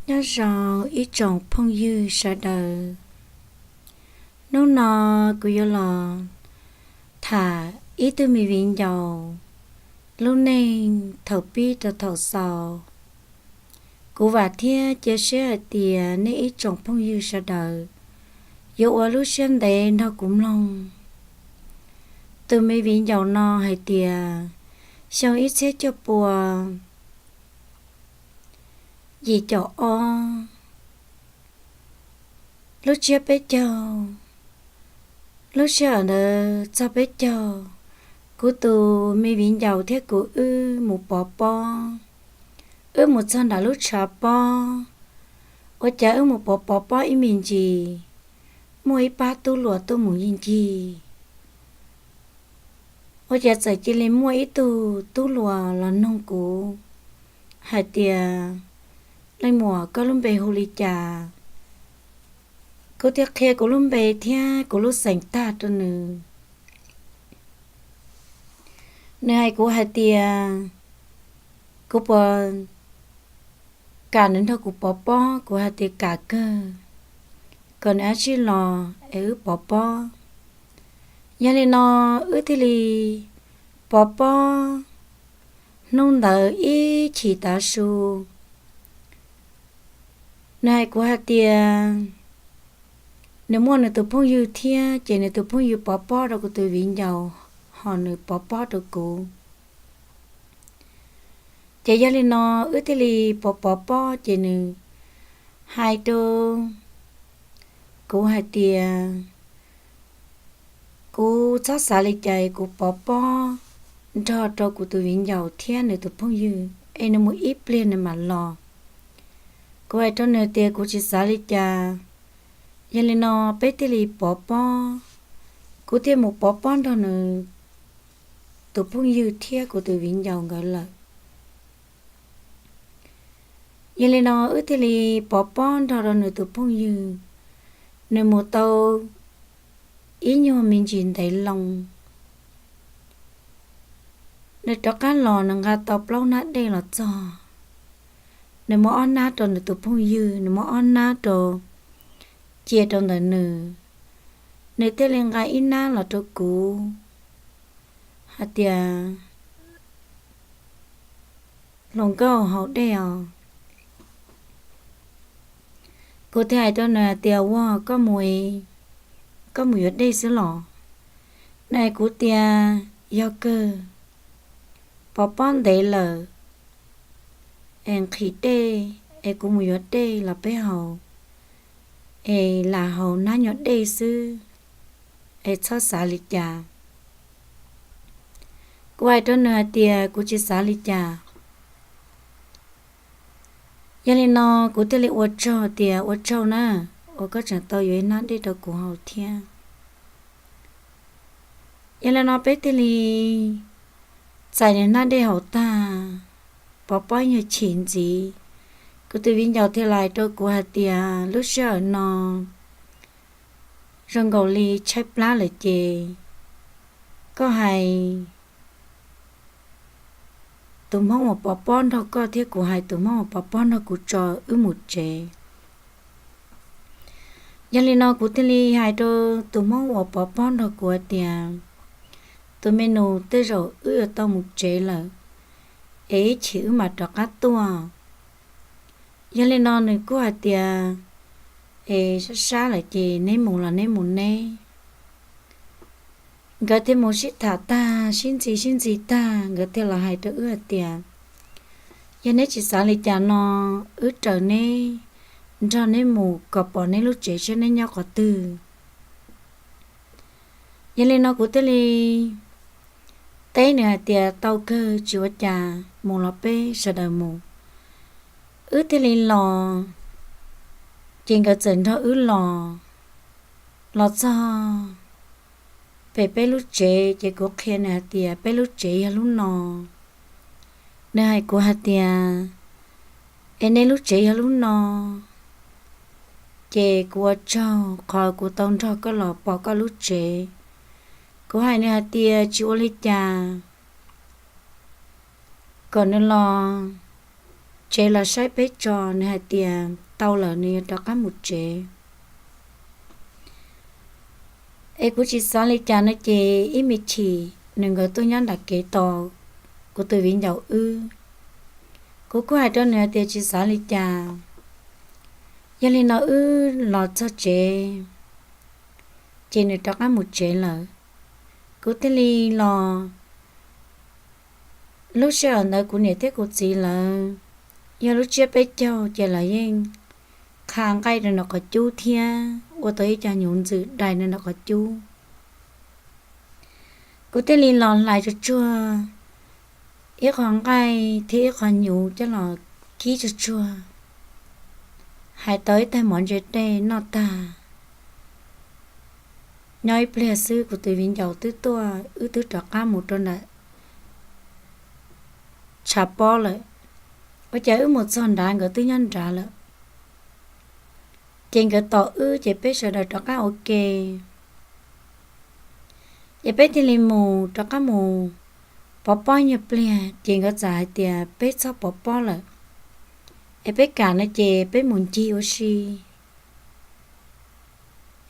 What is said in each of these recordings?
Nyob zoo ib tsoom phooj ywg sawv daws, hnub no kuv yuav los tham ib tug me viv ncaus lub neej thaum pib rau thaum xaus. Kuv vam thiab cia siab hais tias nej ib tsoom phooj ywg sawv daws yuav ua lub siab ntev nrog kuv mloog. Tus me viv ncaus no hais tias xyoo ib txhiab cuaj pua yim caum ob, lub tsiab peb caug, lub sij hawm ntawd txog peb caug, kuv tus me viv ncaus thiab kuv wb mus pov pob. Wb mus txog nram lub tshav pob, ua cas wb mus pov pov pob ib me ntsis, muaj ib pab tub hluas tuaj mus ncig ncig. Ua cas txawm cia li muaj ib tug tub hluas los nug kuv hais tias, Leej muam, koj lub npe hu li cas? Kuv thiaj qhia kuv lub npe thiab kuv lub xeem tag rau nws. Nws hais kuv hais tias kuv puas kam nws nrog kuv pov pob, kuv hais tias kam kawg, kom nws ab tsij los es wb pov pob. Yog li no wb thiaj li pov pob hnub ntawd ib chim tav su. Nws hais kuv hais tias nws muaj nws tus phooj ywg thiab, ces nws tus phooj ywg pov pob rau kuv tus viv ncaus, ho nws pov pob rau kuv. Ces yog li no wb thiaj li pov pov pob, ces nws hais rau kuv hais tias, kuv txhob xav li cas, kuv pov pob nrog rau kuv tus viv ncaus thiab nws tus phooj ywg es nws mus ib pliag nws mam los. Kuv hais rau nws tias kuv tsis xav li cas. Yog li no peb thiaj li pov pob, kuv thiaj mus pov pob nrog nws tus phooj ywg thiab kuv tus viv ncaus nkawd lawm. Yog li no wb thiaj li pov pob nrog rau nws tus phooj ywg. Nws mus tau ib nyuag me ntsis ntev loo, nws rov qab los nws nqa tau plaub hnab dej los txog. Nws muab ob hnab rau nws tus phooj ywg, nws muab ob hnab rau cia rau ntawm nws. Nws thiaj li nqa ib hnab los rau kuv hais tias, Hluas nkauj, haus dej os. Kuv thiaj hais rau nws hais tias, Ua, koj mus, koj mus yuav dej xwb los? Nws hais kuv tias, Yog kawg, pov pob ntev lawm es nqhis dej es kuv mus yuav dej los peb haus, es lam haus hnab nyuag dej xwb, es txhob xav li cas. Kuv hais rau nws hais tias kuv tsis xav li cas. Yog li no kuv thiaj li ua tsaug tias, Ua tsaug na, uas koj tseem tau yuav ib hnab dej rau kuv haus thiab. Yog li no peb thiaj li txais nws hnab dej haus tag, pov pob nyuag chim ntxiv. Kuv tus viv ncaus thiaj li hais rau kuv hais tias, Lub sij hawm no zoo nkaus li tshaib plab lawm ces koj hais tus hmoob uas pov pob nrog koj thiab kuv hais tus hmoob uas pov pob nrog kuv tso, wb mus tsev. Yog li no kuv thiaj li hais rau tus hmoob uas pov pob nrog kuv hais tias, Tus me nus, tej zaum wb yuav tau mus tsev lawm, es ib chim wb mam rov qab tuaj. Yog li no nws kuj hais tias, Es sab sab lawm ces neb mus los neb mus neb. Nkawd thiaj mus sib tham tag, sib ntxi sib ntxi tag, nkawd thiaj los hais rau wb hais tias, Yog neb tsis xav li cas no, wb raws neb, nrog neb mus kom pom neb lub tsev seb neb nyob qhov twg. Yog li no kuv thiaj li teb nws hais tias, Tau kawg, tsis ua cas, mus los peb sawv daws mus. Wb thiaj li los, ces nkawd txawm nrog wb los, los txog pem peb lub tsev, ces kuv qhia nws hais tias, Peb lub tsev yog lub no. Nws hais kuv hais tias, Es neb lub tsev yog lub no, ces kuv ua tsaug qhov kuv tau nrog koj los pom koj lub tsev. Kuv hais nws hais tias, Tsis ua li cas, kom nws los tsev los saib peb tso, nws hais tias tau lawm, nws yuav rov qab mus tsev. Es kuv tsis xav li cas no ces ib me chim nws nkawd tuaj nyob nram kev tos kuv tus viv ncaus wb. Kuv kuj hais rau nws hais tias tsis xav li cas, yog li no wb los txog tsev ces nws rov qab mus tsev lawm. Kuv thiaj li los, lub sij hawm ntawd kuv niam thiab kuv txiv lawv yog lub tsiab peb caug ces lawv yeej qha nqaij rau nram qhov cub thiab ua tau ib co hnyuv ntxwm dai rau nram qhov cub. Kuv thiaj li los hlais tsuag tsuag ib qho nqaij thiab ib qho hnyuv coj los kib tsuag tsuag, hais tau ib tais mov ntse dej noj tag. Nyob ib pliag xwb kuv tus viv ncaus twb tuaj, wb twb rov qab mus rau nram tshav pob lawm. Ua cas wb mus txog nrad nkawd twb nyob nrad lawm. Ces nkawd tos wb ces peb sawv daws rov qab ua ke. Ces peb thiaj li mus rov qab mus pov pob nyuag pliag ces nkawd txawm hais tias peb txhob pov pob lawm, es peb kam no ces peb mus ncig ua si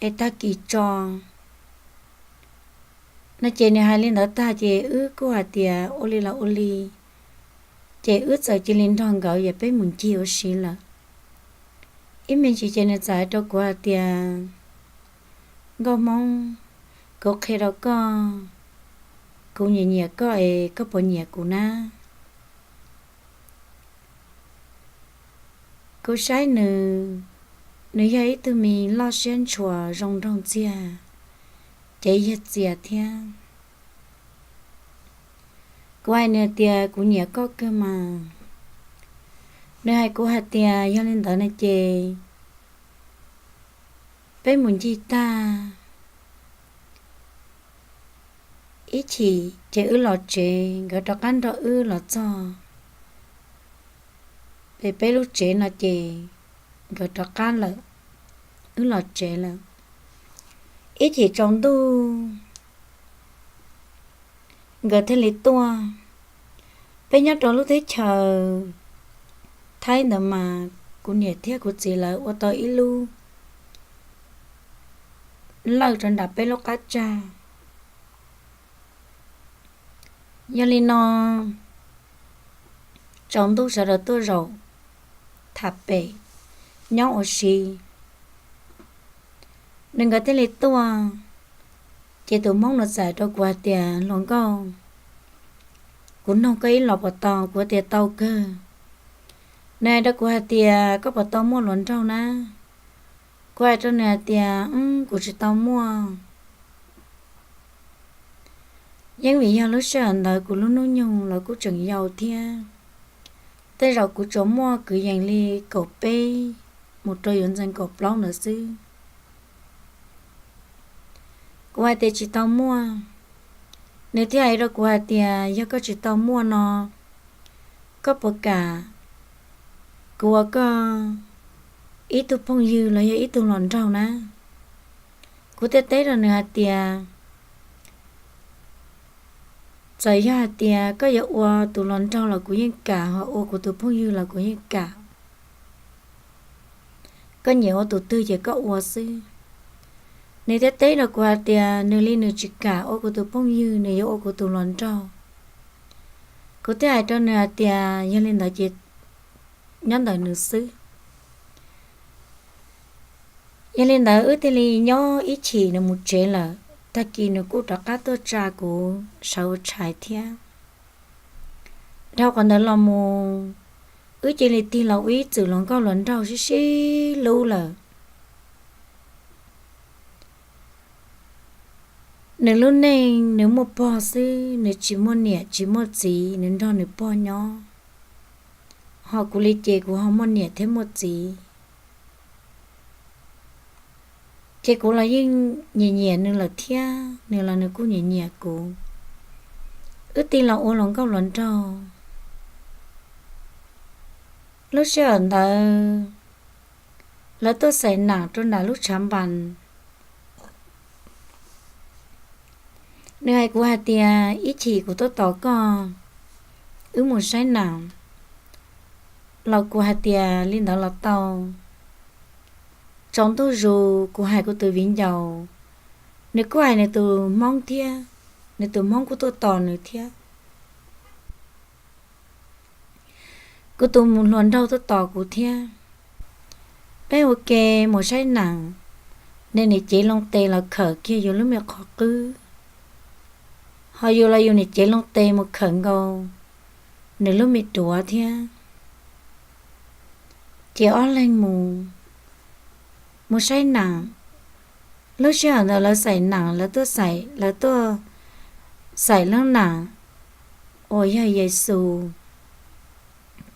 es tag kis tso no. Ces nws hais li ntawd tag ces wb kuj hais tias ua li los ua li. Ces wb txawm cia li nrog nkawd yog peb mus ncig ua si lawm. Ib me ntsis ces nws txawm hais rau kuv hais tias, Nkauj Hmoob, kuv qhia rau koj, kuv nyiam nyiam koj es koj puas nyiam kuv na? Kuv saib nws, nws yog ib tug me loj siab ntshua zoo nraug ntxiag, ces yog txias thiab. Kuv hais nws tias kuv nyiam koj kawg mas. Nws hais kuv hais tias yog li ntawd no ces peb mus ncig tag ib chim ces wb los tsev, nkawd rov qab nrog wb los txog pem peb lub tsev no ces nkawd rov qab lawm, wb los tsev lawm. Ib chim tsaus ntuj nkawd thiaj li tuaj. Peb nyob rau lub teb chaws Thaib ntawd mas kuv niam thiab kuv txiv lawv ua tau ib lub lawj rau nram peb lub qab tsag. Yog li no tsaus ntuj sawv daws tuaj zaum tham pem nyob ua si. Nws nkawd thiaj li tuaj, ces tus hmoob no txawm rau kuv hais tias, Hluas nkauj, kuv noog koj ib los puas tau? Kuv tias tau kawg. Nws hais rau kuv hais tias, Koj puas tau muaj hluas nraug na? Kuv hais rau nws hais tias, Kuv tsis tau muaj. Yeej vim yog lub sij hawm ntawd kuv lub hnub nyoog los kuj tseem yau thiab, tej zaum kuv tsuas muaj kwv yees li kaum peb mus rau yuav ntxees kaum plaub ntawd xwb. Kuv hais tias tsis tau muaj. Nws thiaj hais rau kuv hais tias, Yog koj tsis tau muaj no, koj puas kam kuv ua koj ib tug phooj ywg los yog ib tug hluas nraug na? Kuv thiaj teb rau nws hais tias, Txawm yog hais tias koj yuav ua tus hluas nraug los kuv yeej kam, ho ua kuv tus phooj ywg los kuv yeej kam. Koj nyiam ua tus twg ces koj ua xwb. Nws thiaj teb rau kuv hais tias nws li nws tsis kam ua kuv tus phooj ywg, nws yuav ua kuv tus hluas nraug. Kuv thiaj hais rau nws hais tias yog li ntawd ces nyob ntawm nws xwb. Yog li ntawd wb thiaj li nyob ib chim nws mus tsev lawm, tag kis nws kuj rov qab tuaj tsa kuv sawv ua tshais thiab. Dhau qhov ntawd los mus, wb cia li tig los ua ib txwm hluas nkauj hluas nraug sib sib hlub lawm. Nws lub neej nws muaj pog xwb, nws tsis muaj niam tsis muaj txiv, nws nrog nws pog nyob. Ho kuv li ces kuv ho muaj niam thiab muaj txiv. Ces kuv los yeej nyiam nyiam nws lawm thiab, nws los nws kuj nyiam nyiam kuv. Wb tig los ua hluas nkauj hluas nraug. Lub sij hawm ntawd lawv tuaj xaiv nam rau nram lub tshav npas. Nws hais kuv hais tias ib chim kuv tuaj tos koj, wb mus saib nam. Los kuv hais tias li ntawd los tau. Tsaus ntuj zus kuv hais kuv tus viv ncaus, nws kuj hais nws tus hmoob thiab, nws tus hmoob kuj tuaj tos nws thiab. Kuv tus hluas nraug tuaj tos kuv thiab. Peb ua ke mus saib nees, nws niam cev loo tes los khawm kiag yus lub me qhov qwb, ho yus los yus niam cev loo tes mus khawm nkaus nws lub me duav thiab. Ces ob leeg mus, mus saib nees. Lub sij hawm ntawd lawv xaim nees, lawv tuaj xaim, lawv tuaj xaim leej nees uas yog Yexus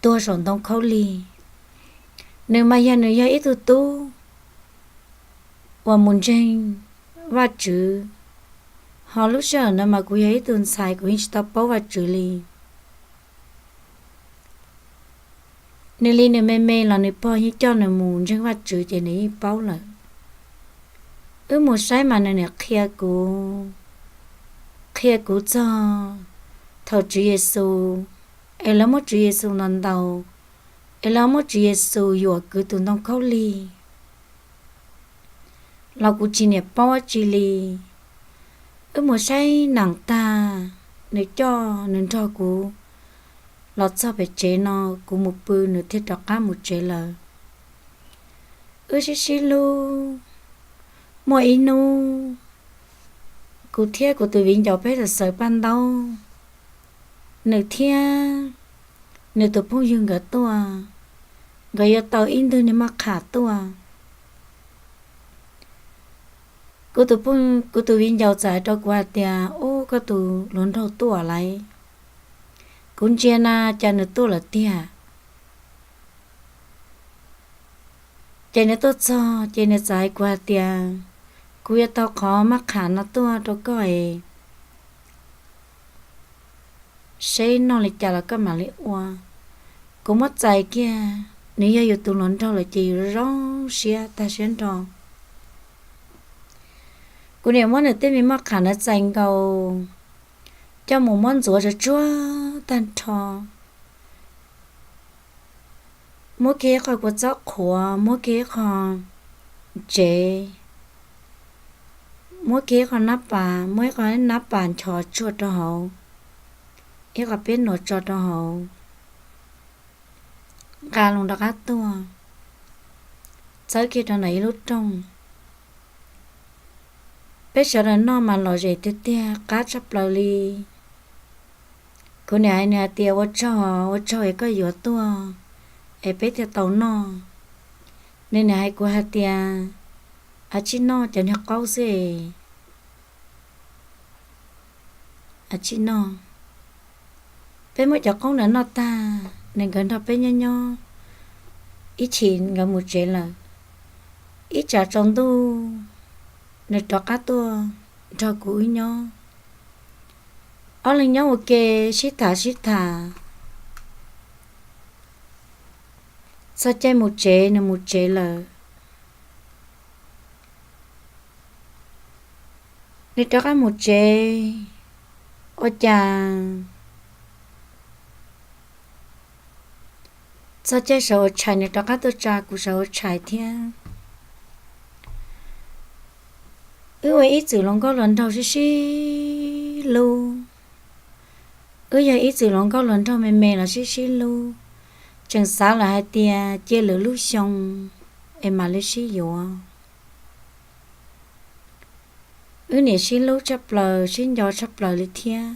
tuag saum ntoo khaub lig. Nws mas yog, nws yog ib tug tub uas mus ntseeg Vajtswv, ho lub sij hawm ntawd mas kuv yog ib tug ntxhais, kuv yeej tsis tau paub Vajtswv li. Nws li nws me me los nws pog yeej coj nws mus ntseeg Vajtswv ces nws yeej paub lawm. Wb mus saib mas nws niam qhia kuv, qhia kuv txog thaum Tswv Yexus, es lawv muab Tswv Yexus ntaus ntaus, es lawv muab Tswv Yexus yuam kwv tus ntoo khaub lig, los kuv tsis niam paub dab tsi li. Wb mus saib nees tag, nws coj, nws nrog kuv los txog pem tsev no, kuv mus pw nws thiaj rov qab mus tsev lawm. Wb sib sib hlub. Muaj ib hnub kuv thiab kuv tus viv ncaus peb xaws xaws paj ntaub, nws thiab nws tus phooj ywg nkawd tuaj, nkawd yuav tau ib ntwg niag maj qham tuaj. Kuv tus, kuv tus viv ncaus txawm hais rau kuv hais tias, ub, koj tus hluas nraug tuaj lawm. Kuv ntsia na cas nws tuaj lawm tiag. Ces nws tuaj txog ces nws txawm hais kuv hais tias, kuv yuav tau qhov maj qham no tuaj rau koj es seb noj li cas los koj mam li ua. Kuv muab txais kiag, nws yog yus tus hluas nraug lawm ces yus zoo siab tag siab nrho. Kuv niam muab nws tej me maj qham ntawd txais nkaus, coj mus muab ntxuav tsuag tsuag tag nrho. Muab kiag ib qho kua txob qhuav, muab kiag ib qho ntsev, muab kiag ib qho nab pas, muab ib qho nab pas nchos tsuag rau hauv, ib qho piab nuam tso rau hauv, nqa los rov qab tuaj, txawb kiag rau ntawm ib lub rooj. Peb sawv daws noj mas lom zem tiag tiag, qab tshaj plaws li. Kuv niam hais nws hais tias, ua tsaug, ua tsaug es koj yuav tuaj es peb thiaj tau noj. Nws niam hais kuv hais tias, a, tsis noj cov niag qaub xwb, a, tsis noj. Peb muab cov qaub ntawd noj tag, nws nkawd nrog peb nyob nyob, ib chim nkawd mus tsev lawm. Ib tsam tsaus ntuj nws rov qab tuaj nrog kuv wb nyob. Ob leeg nyob ua ke sib tham sib tham, txog caij mus tsev nws mus tsev lawm. Nws rov qab mus tsev, ua cas txog caij sawv ua tshais nws rov qab tuaj tsa kuv sawv ua tshais thiab. Wb ua ib txwm hluas nkauj hluas nraug sib sib hlub. Wb yog ib txwm hluas nkauj hluas nraug me me los sib sib hlub, tseem xav lawm hais tias cia lwm lub xyoo es mam li sib yuav. Wb niam sib hlub tshaj plaws sib nco tshaj plaws li thiab.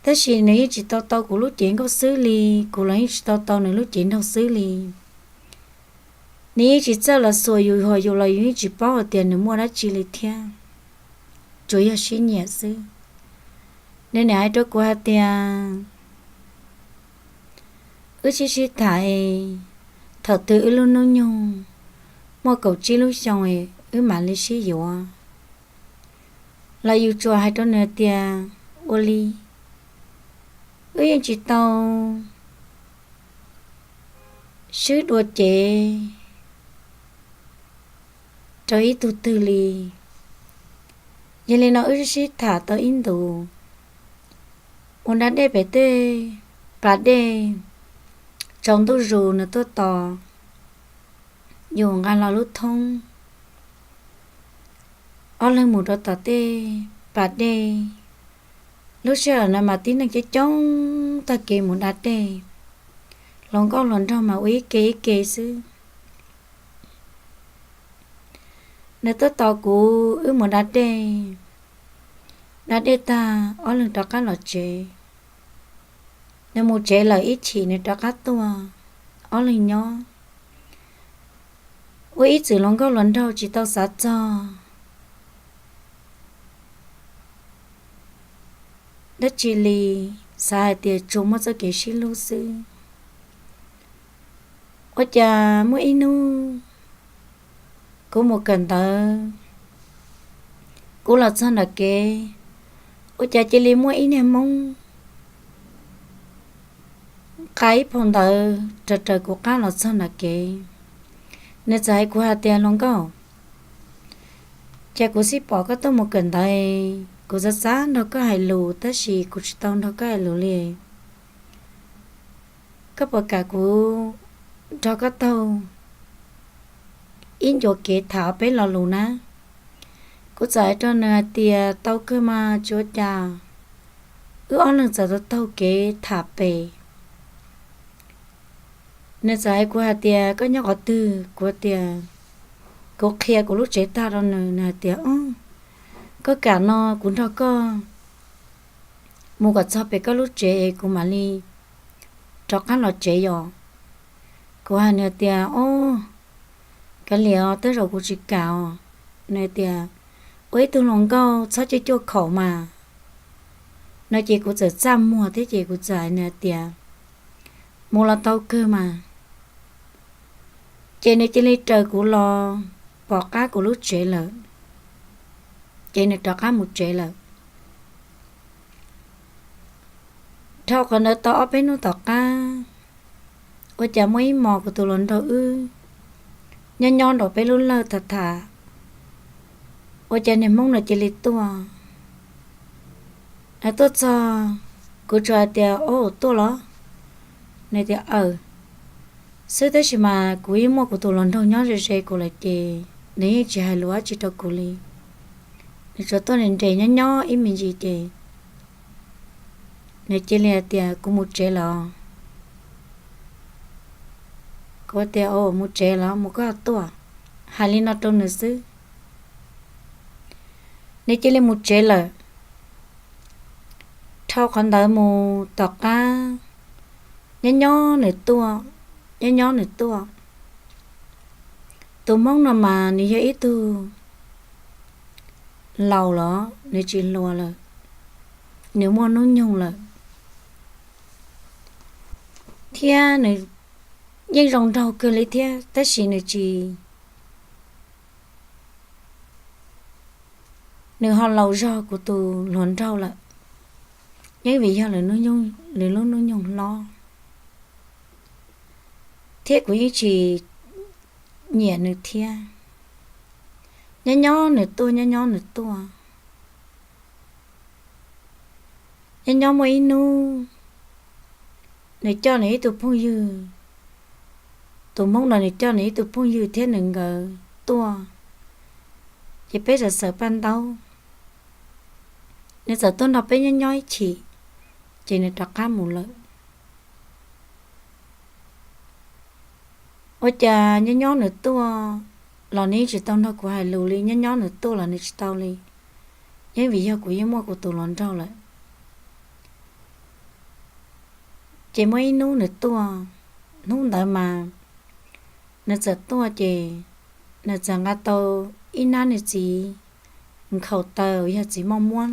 Tab sis nws yeej tsis tau tau kuv lub cev nkauj xwb li, kuv los yeej tsis tau tau nws lub cev nraug xwb li. Nws yeej tsis txawj los xuas yus, ho yus los yus yeej tsis paub hais tias nws muaj dab tsi li thiab, tsuas yog sib nyiam xwb. Nws niam hais rau kuv hais tias, wb sib sib tham es thaum twg wb lub hnub nyoog muaj kaum tsib lub xyoo es wb mam li sib yuav. Los yus tsuas hais rau nws tias, ua li, wb yeej tsis tau swb dua cev rau ib tug twg li. Yog li no wb sib sib tham tau ib ntus, ua nra dej pem tej pas dej, tsaus ntuj zus nws tuaj tos, yus nqa los lub thoob, ob leeg mus rau tom tej pas dej. Lub sij hawm no mas tib neeg coob coob taug kev mus da dej, hluas nkauj hluas nraug mas ua ib ke ib ke xwb. Nws tuaj tos kuv wb mus da dej, da dej tag ob leeg rov qab los tsev. Nws mus tsev lawm ib chim nws rov qab tuaj, ob leeg nyob ua ib txwm hluas nkauj hluas nraug tsis tau xav txog dab tsi li, xav hais tias tsuas muaj txoj kev sib hlub xwb. Ua cas muaj ib hnub kuv mus kawm ntawv, kuv los txog nram kev, ua cas cia li muaj ib niag Hmoob nqa ib phau ntawv raws raws kuv qab los txog nram kev. Nws txawm hais kuv hais tias, Hluas nkauj, ces kuv xij pom koj tuaj mus kawm ntawv, kuv xav xav nrog koj hais lus tab sis kuv tsis tau nrog koj hais lus li. Koj puas kam kuv nrog koj taug ib ncua kev tham ob peb lo lus na? Kuv txawm hais rau nws hais tias, Tau kawg mas, tsis ua cas. Wb ob leeg txawm taug taug kev tham pem. Nws txawm hais kuv hais tias, Koj nyob qhov twg? Kuv tias, kuv qhia kuv lub tsev tag rau nws, nws hais tias, Koj kam no kuv nrog koj mus kom txog pem koj lub tsev es kuv mam li rov qab los tsev yom. Kuv hais nws tias, Ob, kav liam os, tej zaum kuv tsis kam os. Nws tias, Ua ib tug hluas nkauj txhob cuaj cuaj khaum mas. No ces kuv txawm txaj muag thiab ces kuv txawm hais nws tias, Mus los tau kawg mas. Ces nws cia li raws kuv los pom qab kuv lub tsev lawm, ces nws rov qab mus tsev lawm. Dhau qhov ntawd tau ob peb hnub tom qab, ua cas muaj ib hmos kuv tus hluas nraug wb nyob nyob nraum peb lub lawj tham tham, ua cas niag Hmoob no cia li tuaj. Tuaj txog, kuv tsuas hais tias, Ob, tuaj los? Nws tias, Aws, xwb tab sis mas kuv yeej muaj kuv tus hluas nraug nyob ze ze kuv lawm ces nws yeej tsis hais lus dab tsi rau kuv li. Nws tsuas tuaj nres nres nyob nyob ib me ntsis ces nws cia li hais tias, Kuv mus tsev lawm. Kuv tias, Mus tsev los mus koj tuaj. Hais li no rau nws xwb, nws cia li mus tsev lawm. Dhau qhov ntawd mus tom qab, nyob nyob nws tuaj, nyob nyob nws tuaj. Tus Hmoob no mas nws yog ib tug laus los nws tsis hluas lawm, nws muaj hnub nyoog lawm, thiab nws yeej zoo nraug kawg li thiab tab sis nws tsis, nws ho laus zog kuv tus hluas nraug lawm, yeej vim yog lawv lub hnub nyoog hlob, thiab kuv yeej tsis nyiam nws thiab. Nyob nyob nws tuaj, nyob nyob nws tuaj. Nyob nyob muaj ib hnub, nws coj nws ib tug phooj ywg, tus Hmoob no nws coj nws ib tug phooj ywg thiab nws nkawd tuaj, ces peb txawm xaws paj ntaub. Nws txawm tuaj nrog peb nyob nyob ib chim, ces nws rov qab mus lawm. Ua cas nyob nyob nws tuaj los nws yeej tsis tau nrog kuv hais lus li, nyob nyob nws tuaj los nws tsis tau li, yeej vim yog kuv yeej muaj kuv tus hluas nraug lawm. Ces muaj ib hnub nws tuaj, hnub ntawd mas nws txawm tuaj ces nws txawm nqa tau ib nab nws txiv nkhaus taw uas yog txiv moj muab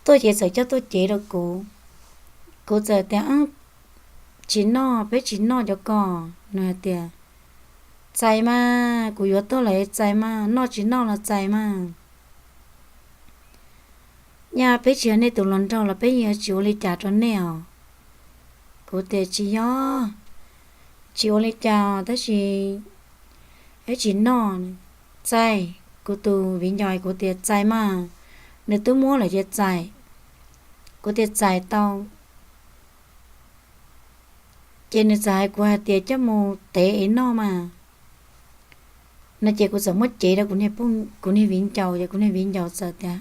tuaj ces txawm coj tuaj cev rau kuv. Kuv txawm tias, Tsis noj, peb tsis noj cov ko. Nws hais tias, Txais mas, kuv yuav tuaj lawm txais mas, noj tsis noj los txais mas. Nyaj peb tsis yog nej tus hluas nraug los peb yeej yuav tsis ua li cas rau nej os. Kuv tias, Tsis yog, tsis ua li cas os, tab sis peb tsis noj. Txais. Kuv tus viv ncaus kuv tias, Txais mas, nws twb muab lawm ces txais. Kuv tias, Txais tau. Ces nws txawm hais kuv hais tias coj mus tev es noj mas no. Ces kuv txawm muab cev rau kuv niag viv ncaus, ces kuv niag viv ncaus txawm tias,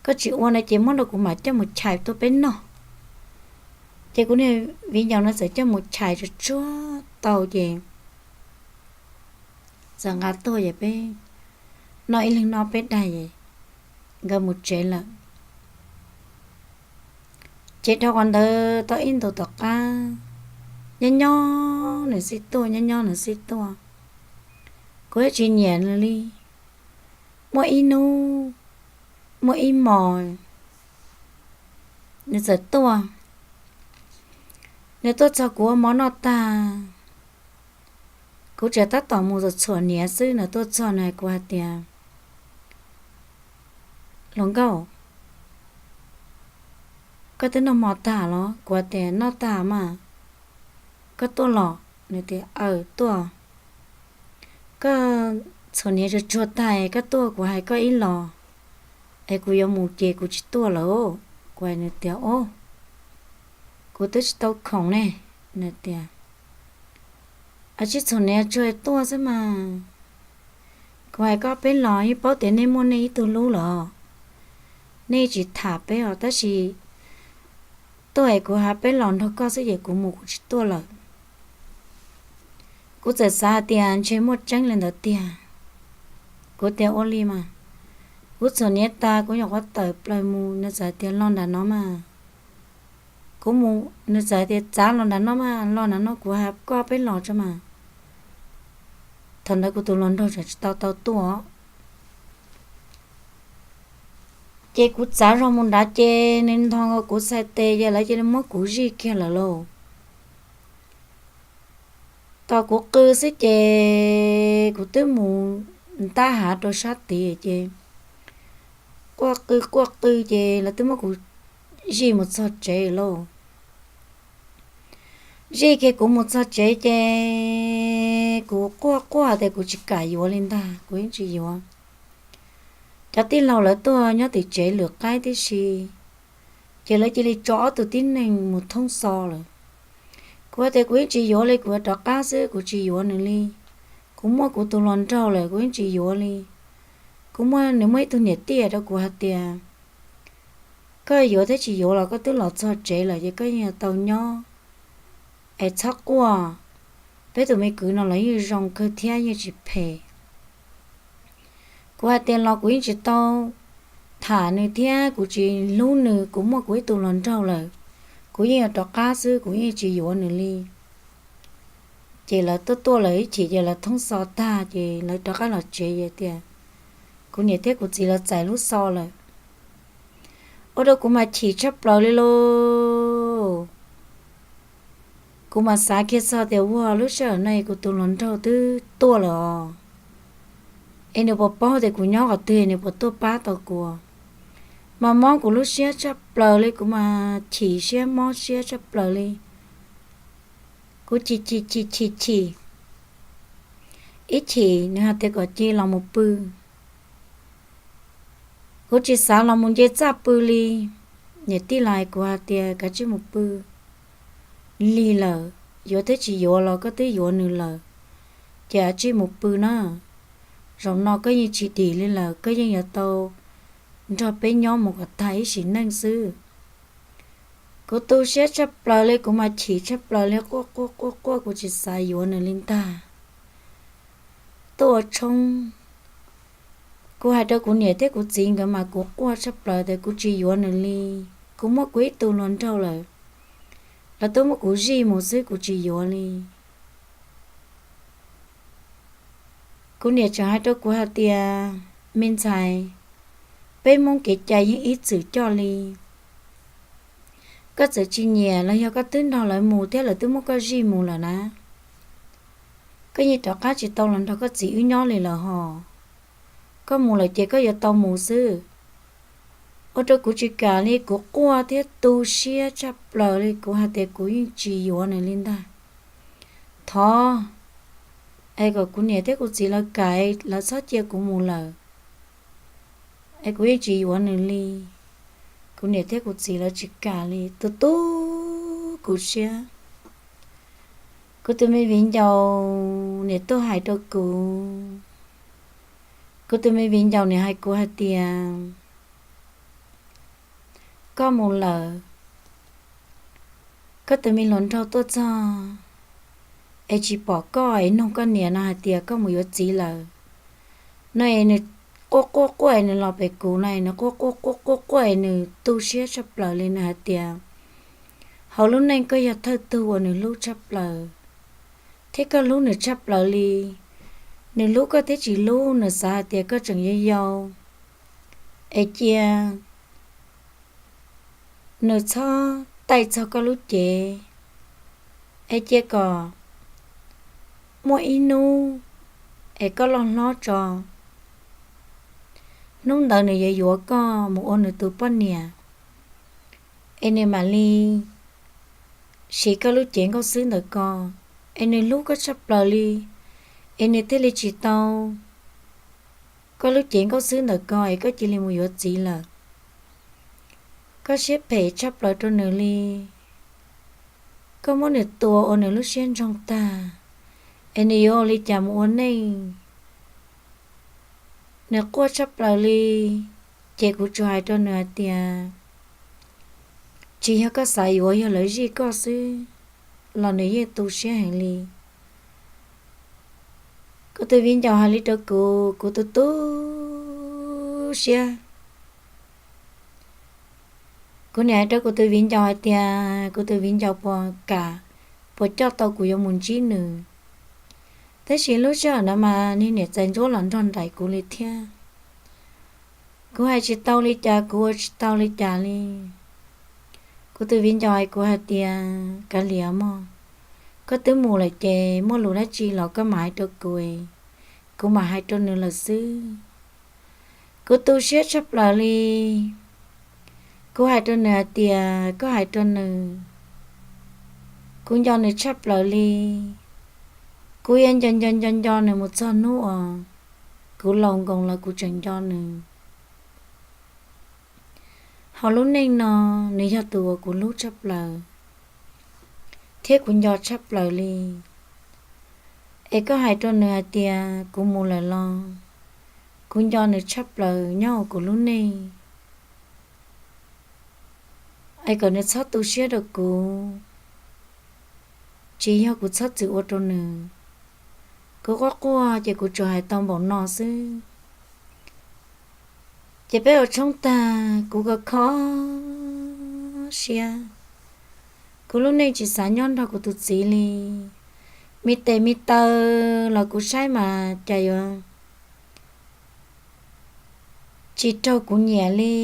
koj tsis ua no ces muab rau kuv mam coj mus chais tuaj peb noj. Ces kuv niag viv ncaus no txawm coj mus chais tsuag tsuag tau ces txawm nqa tuaj es peb noj ib leeg noj peb daig es nkawd mus tsev lawm. Ces dhau qhov ntawd tau ib ntus tom qab, nyob nyob nws xij tuaj, nyob nyob nws xij tuaj, kuv yeej tsis nyiam nws li. Muaj ib hnub, muaj ib hmos nws txawm tuaj. Nws tuaj txog kuv ua mov noj tag, kuv tseem tab tom mus txhuam hniav xwb, nws tuaj txog nws hais kuv hais tias, Hluas nkauj, koj twb noj hmo tag los? Kuv hais tias, Noj tag mas, koj tuaj los? Nws tias, Aw, tuaj. Koj txhuam hniav tsuag tsuag tag koj tuaj, kuv hais koj ib los es kuv yuav mus ces kuv tsis tuaj lawm. Kuv hais nws tias, Ob, kuv twb tsis tau khoom ne. Nws tias, Ab, tsis txhuam hniav tsuag tuaj xwb mas. Kuv hais koj peb los yeej paub tias nej muaj nej ib tug hlub los, nej tsis tham peb os, tab sis tuaj es kuv hais peb los nrog koj xwb ces kuv mus kuv tsis tuaj lawm. Kuv txawm xav hais tias ntshe muaj tseeb li ntawd tiag. Kuv tias, Ua li mas. Kuv txhuam hniav tas kuv nyuam qhuav tawm plaws mus, nws txawm tias, Los nram no mas. Kuv mus, nws txawm tias, Txav los nram no mas, los nram no kuv hais koj peb los tso mas. Thaum ntawd kuv tus hluas nraug tseem tsis tau tau tuaj. Ces kuv txav zog mus nrad ces nws ntho nkaus kuv txhais tes ces lawv cia li muab kuv zij kiag lawm lauj. Thaum kuv qw xwb ces kuv twb mus ntab hav rau sab tid ces quaj qw quaj qw ces lawv twb muab kuv zij mus txog tsev lauj. Zij kiag kuv mus txog tsev ces kuv quaj quaj tias kuv tsis kam yuav li ntag, kuv yeej tsis yuav. Cov tij laug lawv tuaj nyob tim tsev lwm qaib tib si, ces lawv cia li tso ob tug tib neeg mus thoob xo lawm. Kuv hais tias kuv yeej tsis yuav li, kuv yuav rov qab xwb, kuv tsis yuav nws li. Kuv muaj kuv tus hluas nraug lawm, kuv yeej tsis yuav li. Kuv muaj, nws muaj ib tug niam tij rau kuv hais tias, Koj yuav thiab tsis yuav los koj twb los txog tsev lawm ces koj yeej yuav tau nyob es txhob quaj. Peb tus me kwv no los yeej zoo kawg thiab yeej tsis phem. Kuv hais tias los kuv yeej tsis tau tham nws thiab kuv tsis hlub nws, kuv muaj kuv ib tug hluas nraug lawm, kuv yeej yuav rov qab xwb, kuv yeej tsis yuav nws li. Ces lawv tuaj tuaj lawm ib chim ces lawv thoob xo tag ces lawv rov qab los tsev es tias kuv niam thiab kuv txiv lawv txais lub xo lawm. Ua rau kuv mas chim tshaj plaws li lauj. Kuv mas xav kiag txog tias ua lub sij hawm no kuv tus hluas nraug twb tuaj lawm os, es nws puas paub tias kuv nyob qhov twg nws puas tuaj pab tau kuv. Mas mob kuv lub siab tshaj plaws li, kuv mas chim siab mob siab tshaj plaws li. Kuv chim chim chim chim chim. Ib chim nws hais tias kom cia los mus pw. Kuv tsis xav los mus nce txaj pw li. Niam tij los hais kuv hais tias kav tsij mus pw. Lig lawm, yuav thiab tsis yuav los koj twb yuav nws lawm, ces kav tsij mus pw na. Zaum no koj yeej tsis dim li lawm, koj yeej yuav tau nrog peb nyob mus kom tag ib sim neej xwb. Kuv tu siab tshaj plaws li, kuv mas chim tshaj plaws li, quaj quaj quaj quaj, kuv tsis xav yuav nws li ntag. Tuaj ua tshoob, kuv hais rau kuv niam thiab kuv txiv nkawd mas kuv quaj tshaj plaws tias kuv tsis yuav nws li. Kuv muaj kuv ib tug hluas nraug lawm, lawv twb muab kuv zij mus xwb, kuv tsis yuav li. Kuv niam tseem hais rau kuv hais tias, me ntxhais, peb Hmoob kev cai yeej ib txwm coj li. Koj txawm tsis nyiam los yog koj twb nrog lawv mus thiab lawv twb muab koj zij mus lawm na, koj yeej rov qab tsis tau los nrog koj txiv wb nyob li lawm hos. Koj mus lawm ces koj yuav tau mus xwb. Ua rau kuv tsis kam li, kuv quaj thiab tu siab tshaj plaws li, kuv hais tias kuv yeej tsis yuav nws li ntag. Thov es kom kuv niam thiab kuv txiv lawv kam, lawv txhob cia kuv mus lawm, es kuv yeej tsis yuav nws li. Kuv niam thiab kuv txiv lawv tsis kam li, tu tu kuv siab. Kuv tus me viv ncaus niam tuaj hais rau kuv, kuv tus me viv ncaus niam hais kuv hais tias, koj mus lawm, koj tus me hluas nraug tuaj txog es tsis pom koj es nug koj niam no hais tias koj mus yuav txiv lawm no es nws quaj quaj quaj es nws los pem kuv no es nws quaj quaj quaj quaj quaj es nws tu siab tshaj plaws li. Nws hais tias hauv lub neej koj yog thawj tug uas nws hlub tshaj plaws, thiab koj hlub nws tshaj plaws li. Nws hlub koj thiab tsis hlub, nws xav hais tias koj tseem yau yau, es cia nws txhob taij txog koj lub cev, es cia kom muaj ib hnub es koj loj hlob tso, hnub ntawd nws yuav yuav koj mus ua nws tus poj niam, es nws mam li siv koj lub cev nkauj xwb ntawm ko, es nws hlub koj tshaj plaws li, es nws thiaj li tsis tau koj lub cev nkauj xwb ntawm ko es koj cia li mus yuav txiv lawm. Koj siab phem tshaj plaws rau nws li, koj muab nws tua ua nws lub siab ntsoog tag, es nws yuav ua li cas mus ua neej? Nws quaj tshaj plaws li, ces kuv tsuas hais rau nws hais tias, tsis yog koj xav yuav, yog lawv zij koj xwb los nws yeej tu siab heev li. Kuv tus viv ncaus hais li rau kuv, kuv tu tu siab. Kuv niam hais rau kuv tus viv ncaus hais tias kuv tus viv ncaus puas kam, puas coj tau kuv yuav mus ntsib nws. Tab sis lub sij hawm ntawd mas niag niam txais ntsuab los nrog nraim kuv li thiab. Kuv hais tsis tau li cas, kuv ua tsis tau li cas li. Kuv tus viv ncaus hais kuv hais tias, kav liam mog, koj twb mus lawm ces muaj lus dab tsi los koj mam hais rau kuv, kuv mam hais rau nws lawm xwb. Kuv tu siab tshaj plaws li. Kuv hais rau nws hais tias, koj hais rau nws, kuv nco nws tshaj plaws li. Kuv yuav nco nco nco nco nws mus txog hnub uas kuv laus nkoos los kuv tseem nco nws. Hauv lub neej no, nws yog tus uas kuv hlub tshaj plaws thiab kuv nco tshaj plaws li. Es koj hais rau nws hais tias kuv mus lawm los kuv nco nws tshaj plaws nyob hauv kuv lub neej, es kom nws txhob tu siab rau kuv. Tsis yog kuv txhob txwm ua rau nws. Kuv quaj quaj ces kuv tsuas hais tau npaum no xwb. Ces peb ua tshoob tag, kuv kho kho siab. Kuv lub neej tsis xav nyob nrog kuv tus txiv li. Me tes me taw los kuv saib mas cas yuav tsis raug kuv nyiam li.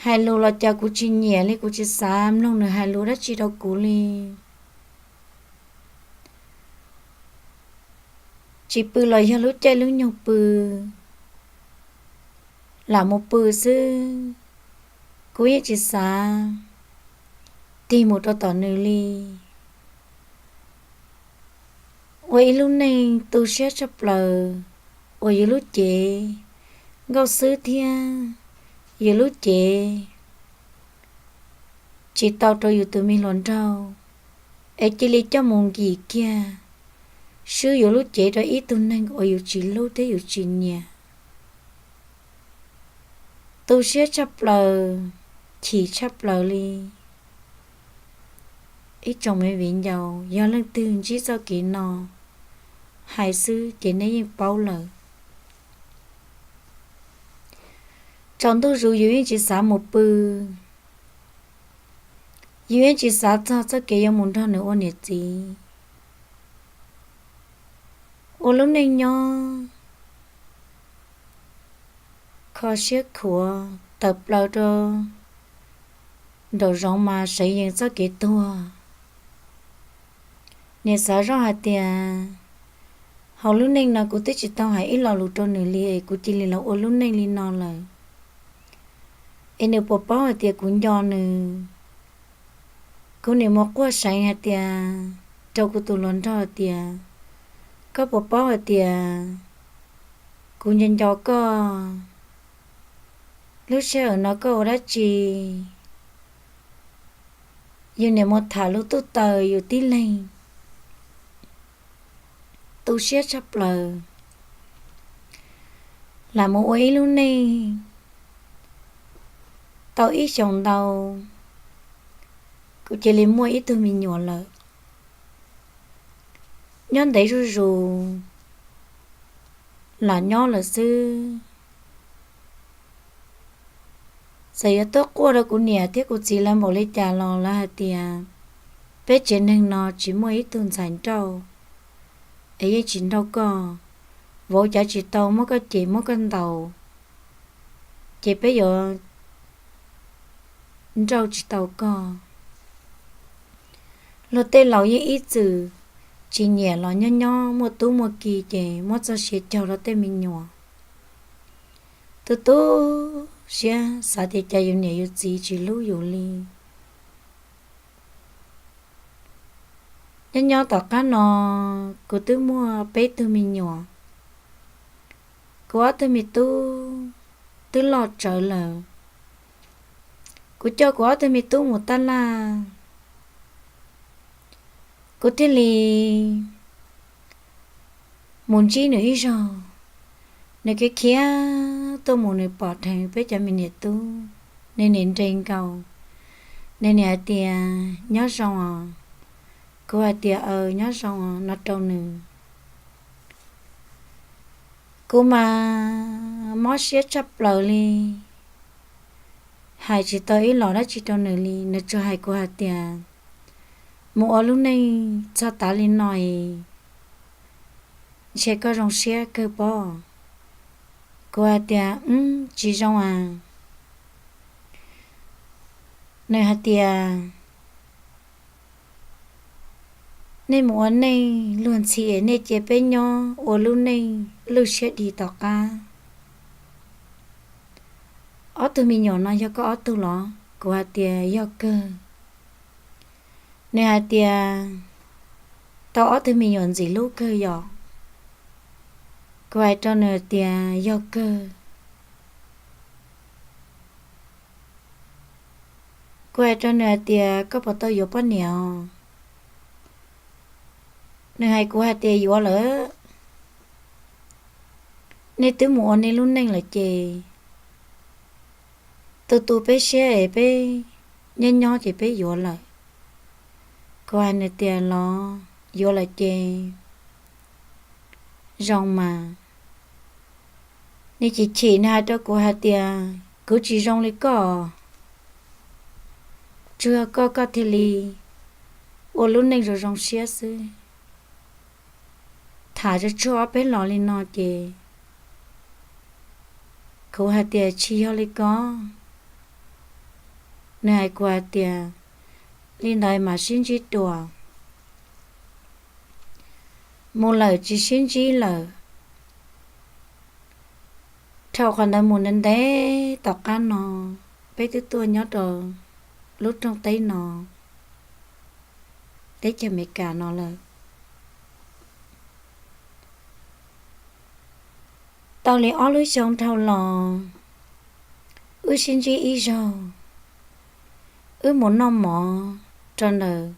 Hais lus los cas kuv tsis nyiam li, kuv tsis xav mloog nws hais lus dab tsi rau kuv li. Tsis pw los yog lub caij lub nyoog pw, lam mus pw xwb. Kuv yeej tsis xav tig mus rau tom nws li. Ua ib lub neej tu siab tshaj plaws uas yus lub cev nkauj xwb thiab yus lub cev tsis tau rau yus tus me hluas nraug, es cia li coj mus nkim kiag, swb yus lub cev rau ib tug neeg uas yus tsis hlub thiab yus tsis nyiam. Tu siab tshaj plaws, chim tshaj plaws li. Ib tsoom me viv ncaus, yog leej twg ntsib txoj kev no, hais xwb ces nej yeej paub lawm. Tsaus ntuj zus yus yeej tsis xav mus pw, yus yeej tsis xav txog txoj kev yuav mus nrog nws ua niam txiv. Ua lub neej nyob kho siab khuav tawm plaws rau nraum zoov mas seev yees txoj kev tuag. Niam xav zoj hais tias, hauv lub neej no kuv twb tsis tau hais ib lo lus rau nws li es kuv cia li los ua lub neej li no lawm, es nws puas paub hais tias kuv nco nws? Kuv niam mus quaj seev hais tias, rau kuv tus hluas nraug hais tias, koj puas paub hais tias kuv nco nco koj? Lub sij hawm no koj ua dab tsi? Yus niam mus tham lub tub taws yus tib leeg tu siab tshaj plaws, lam mus ua ib lub neej tau ib xyoos ntau, kuv cia li muaj ib tug me nyuam lawm. Nyob ntev zuj zus, lam nyob lawm xwb. Txawm yuav tuaj quaj rau kuv niam thiab kuv txiv lawv npaum li cas los lawv hais tias, peb tsev neeg no tsis muaj ib tug ntxhais nrauj es yeej tsis nrauj koj. Vauv cav tsis tau muab koj cem muab koj ntaus, ces peb yuav nrauj tsis tau koj. Luag tej laus yeej ib txwm tsis nyiam los nyob nyob muaj tub muaj ki ces muab txoj sia cog rau tej me nyuam. Tu tu siab xav tias cas yus niam yus txiv tsis hlub yus li. Nyob nyob tom qab no kuv twb muaj peb tug me nyuam. Kuv ob tug me tub twb loj tsawv lawm. Kuv coj kuv ob tug me tub mus taj laj, kuv thiaj li mus ntsib nws ib zaug. Nws khiav khiav tuaj mus, nws pom dheev peb cov me niam tub, nws niam nres nkaus. Nws niam hais tias, nyob zoo os. Kuv hais tias, aw, nyob zoo os no rau nws. Kuv mas mob siab tshaj plaws li, hais tsis tau ib los dab tsi rau nws li. Nws tsuas hais kuv hais tias, mus ua lub neej txog tav li no es ntshe koj zoo siab kawg pob. Kuv hais tias, wb tsis zoo as. Nws hais tias, nej mus ua neej luag ntxhi es nej cia peb nyob ua lub neej lwj siab dig tom qab. Ob tug me nyuam no yog koj ob tug los? Kuv hais tias, yog kawg. Nws hais tias, tau ob tug me nyuam ntxim hlub kawg yom? Kuv hais rau nws tias, yog kawg. Kuv hais rau nws hais tias, koj puas tau yuav poj niam os? Nws hais kuv hais tias, yuav lawm. Nej twb mus ua nej lub neej lawm ces tu tu peb siab es peb nyob nyob ces peb yuav lawm. Kuv hais nws tias, los yuav lawm ces zoo mas. Nws chim chim, nws hais rau kuv hais tias, kuv tsis zoo li koj, tsuas yog koj, koj thiaj li ua lub neej zoo zoo siab xwb. Tham tsuag tsuag ob peb los li no ces kuv hais tias, tsis yog li ko. Nws hais kuv hais tias, li ntawd mam sib ntsib dua. Mus lawm tsis sib ntsib lawm. Dhau qhov ntawd mus ntev ntev tom qab no, peb twb tuaj nyob rau lub rooj teb no, teb chaws Amelikas no lawm. Tau li ob lub xyoo dhau los, wb sib ntsib ib zaug, wb mus noj mov rau ntawm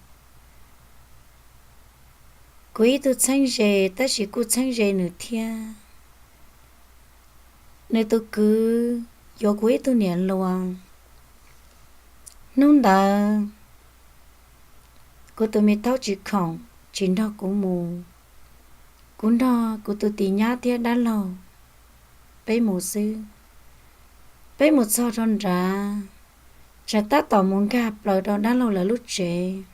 kuv ib tug txheeb ze, tab sis kuj txheeb ze nws thiab. Nws tus kwv yuav kuv ib tug niam hluas. Hnub ntawd kuv tus me thaub tsis khoom, tsis nrog kuv mus. Kuv nrog kuv tus tis nyab thiab dab laug peb mus xwb. Peb mus txog rau nrad, tseem tab tom mus nkag plaws rau dab laug lawv lub tsev.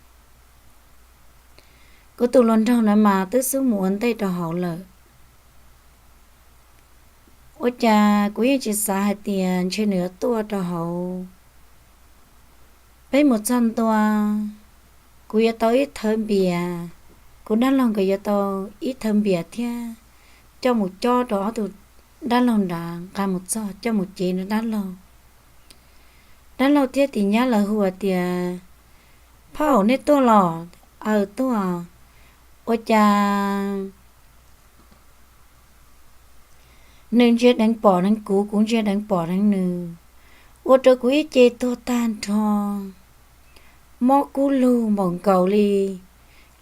Kuv tus hluas nraug ntawd mas twb xub mus ua ntej rau hauv lawm. Ua cas kuv yeej tsis xav hais tias ntshe nws yuav tuaj rau hauv. Peb mus txog ntua, kuv yuav tau ib thawv npias, kuv dab laug nkawd yuav tau ib thawv npias thiab, coj mus cob rau ob tug dab laug nrad, nqa mus txog coj mus cev rau dab laug. Dab laug thiab tis nyab lawv hu tias, phauj, nej tuaj los? Aw, tuaj. Ua cas nws ntsia deev pom deev kuv, kuv ntsia deev pom deev nws, ua rau kuv ib ce tuag tag nrho. mob kub lug npaum nkaus li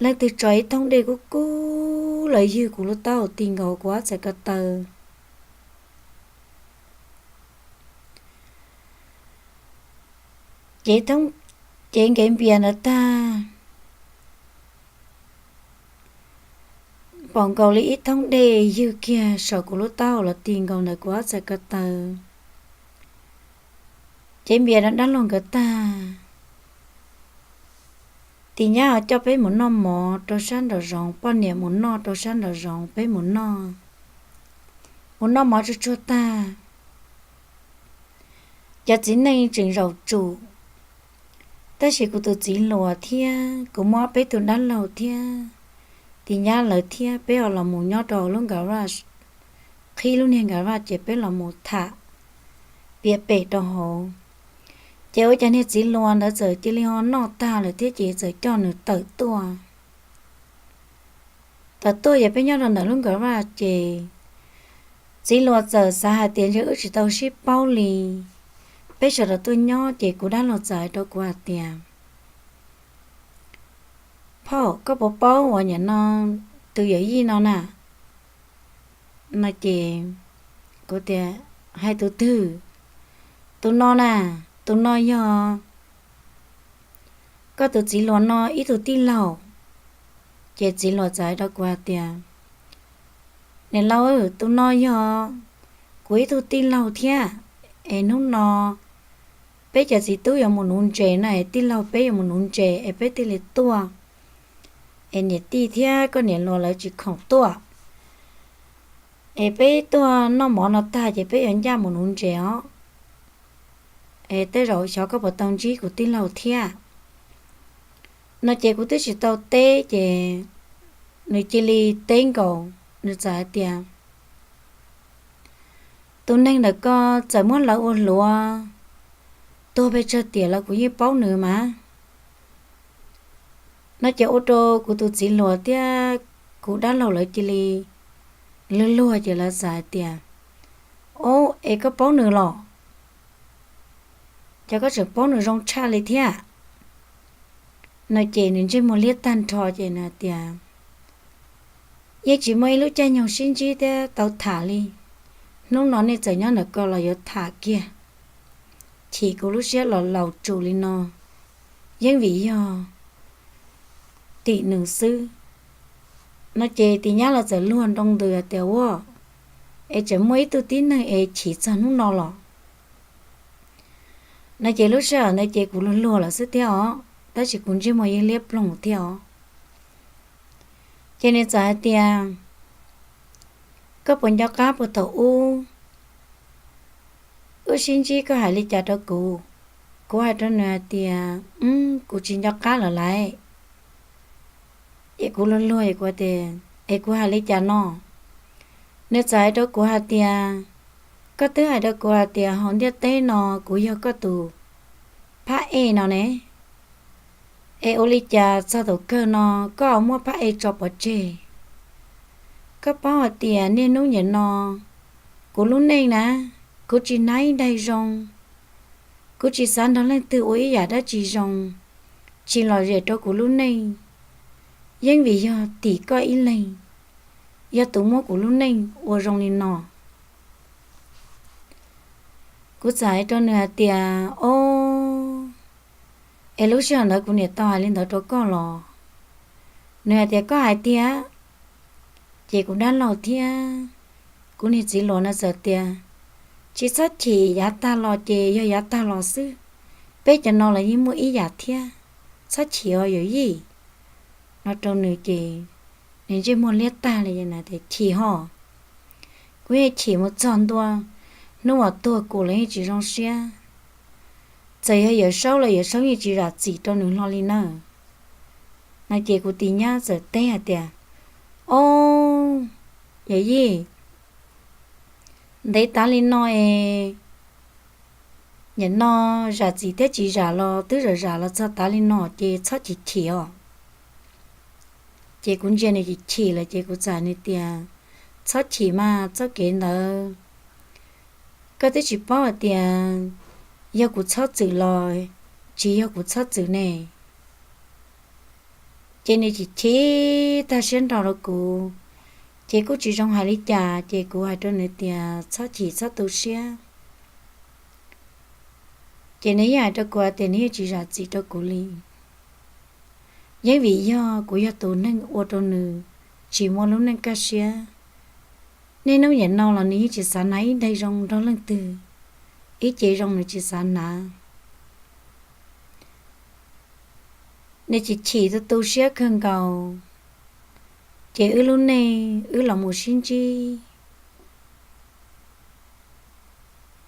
leej twg tso ib thoob dej kub kub los ywg kuv lub taub hau ti nkaus kuv ob txhais ko taw. Ces, ces nkev npias ntawd tag, npaum nkaus li ib thoob dej ywg kiag saum kuv lub taub hau los ti nkaus ntawm kuv ob txhais ko taw. Ces npias rau dab laug nkawd tag, tis nyab ho coj peb mus noj mov rau sab nraum zoov, poj niam mus noj rau sab nraum zoov, peb mus noj, mus noj mov tsuag tsuag tag, cov txiv neej tseem zaum tsum, tab sis kuv tus txiv hluas thiab kuv muaj ob peb tug dab laug thiab tis nyab lawv thiab peb ho los mus nyob rau hauv lub garage, qhib lub niag garage ces peb los mus tham piam pem rau hauv. Ces ua cas niag txiv hluas ntawd txawm cia li ho noj tag lawm thiab ces txawm coj nws tawm tuaj. Tawm tuaj ces peb nyob rau ntawm lub garage ces txiv hluas txawm xav hais tias ntshe wb tsis tau sib paub li, peb sawv daws tuaj nyob ces kuv dab laug txawm hais rau kuv hais tias, phauj, koj puas paub uas nim no tus yawm yij no na? No ces kuv tias, hais tus twg? Tus no na, tus no yog koj tus txiv hluas no ib tug tij laug. Ces txiv hluas txawm hais rau kuv hais tias, niam laus, tus no yog kuv ib tug tij laug thiab, es hnub no peb cov txiv tub yuav mus nuv ntses no es tij laug peb yuav mus nuv ntses es peb thiaj li tuaj, es niam tij thiab koj niam hluas lawv tsis khoom tuaj, es peb tuaj noj mov no tag ces peb yuav ncaj mus nuv ntses os. Es tej zaum xyov koj puas tau ntsib kuv tij laug thiab. No ces kuv twb tsis tau teb ces nws cia li teb nkaus, nws txawm hais tias, tus neeg ntawm ko txawm muab lawv ua hluas, tuag pes tsawg tiam los kuv yeej paub nws mas. No ces ua rau kuv tus txiv hluas thiab kuv dab laug lawv cia li luag luag ces lawv txawm hais tias, ob, es koj paub nws los? Ces koj tseem paub nws zoo tshaj li thiab. No ces nws ntsej muag liab tag nrho ces nws hais tias, yeej tsis muaj ib lub caij nyoog sib ntsib thiab tau tham li. Hnub no nej txawm nyob ntawm ko los yuav tham kiag, chim kuv lub siab los laus tsum li no, yeej vim yog tim nws xwb. No ces tis nyab los txawm luag nroo ntws tias, ua, es tseem muaj ib tug tib neeg es chim txog hnub no los? No ces lub sij hawm ntawd ces kuv luag luag lawm xwb thiab os, tab sis kuv ntsej muag yeej liab ploog thiab os. Ces nws txawm hais tias, koj puas nco qab puag thaum ub wb sib ntsib koj hais li cas rau kuv? Kuv hais rau nws hais tias, kuv tsis nco qab lawm lauj. Ces kuv luag luag, kuv tias, es kuv hais li cas no? Nws txawm hais rau kuv hais tias, koj twb hais rau kuv hais tias hauv ntiaj teb no kuv yog koj tus phab ej no ne, es ua li cas txog thaum kawg no koj ho muab phab ej tso pov tseg? Koj paub hais tias niaj hnub nim no kuv lub neej na, kuv tsis hnav ib daig zoo, kuv tsis xav nrog leej twg ua ib yam dab tsi zoo, tsis lom zem rau kuv lub neej, yeej vim yog tim koj ib leeg, yog tus muab kuv lub neej ua zoo li no. Kuv txawm hais rau nws hais tias, ob, es lub sij hawm ntawd kuv niam tau hais li ntawd rau koj los? Nws hais tias, koj hais tiag. Ces kuv dab laug thiab kuv niag txiv hluas no txawm tias, tsis txhob chim, yav tag los ces yog yav tag los xwb, peb cov no los yeej muaj ib yam thiab, txhob chim os yawm yij. No rau nws ces nws ntsej muag liab tag li, tias, chim ho, kuv yeej chim mus txog ntua hnub uas tuag kuv los yeej tsis zoo siab. Txawm yog Yawm Saub los Yawm Saub yeej tsis zam txim rau nws hlo li na. No ces kuv tis nyab txawm teb hais tias, ob, yawm yij, ntev tas li no es, nim no zam txim thiab tsis zam los twb zam zam los txog tas li no ces txhob chim chim os. Ces kuv ntsia nws chim chim lawm ces kuv txawm hais tias, txhob chim mas, txoj kev ntawd koj twb tsis paub hais tias yog kuv txhob txwm los tsis yog kuv txhob txwm ne. Ces nws chim chim tag siab nrho rau kuv, ces kuj tsis zoo hais li cas, ces kuv hais rau nws tias txhob chim txhob tu siab. Ces nws yeej hais rau kuv tias nws yeej tsis zam txim rau kuv li. Yeej vim yog kuv yog tus neeg ua rau nws tsis muaj lub neej kaj siab. Niaj hnub niam no los nws yeej tsis xav hnav ib daim zoo nrog leej twg, ib ce zoo nws tsis xav hnav. Nws chim chim tu tu siab kawg nkaus, ces wb lub neej wb los mus sib ntsib.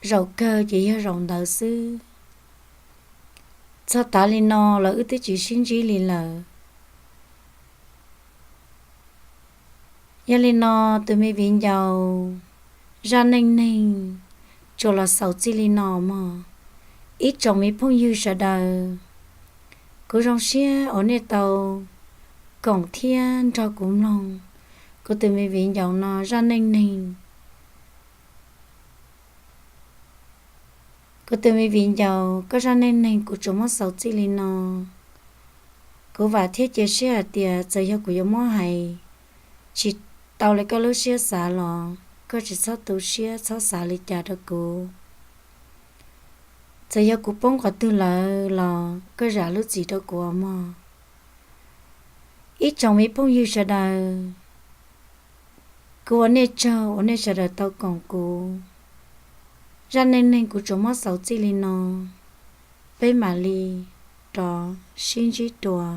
Zaum kawg ces yog zaum ntawd xwb. Txog tav li no los wb twb tsis sib ntsib li lawm. Yog li no, tus me viv ncaus, zaj neej neeg tsuas los xaus txij li no mog. Ib tsoom me phooj ywg sawv daws, kuv zoo siab uas nej tau koom thiab nrog kuv mloog kuv tus me viv ncaus no zaj neej neeg. Kuv tus me viv ncaus, koj zaj neej neeg kuv tsuas muab xaus txij li no. Kuv vam thiab cia siab hais tias txawm yog kuv yuav muab hais tsis tau li koj lub siab xav los koj tsis txhob tu siab txhob xav li cas rau kuv. Txawm yog kuv poob qhov twg lawm los koj zam lub txim rau kuv mog. Ib tsoom me phooj ywg sawv daws, kuv ua nej tsaug uas nej sawv daws tau koom kuv. Zaj neej neeg kuv tsuas muab xaus txij li no. Peb mam li rov sib ntsib dua.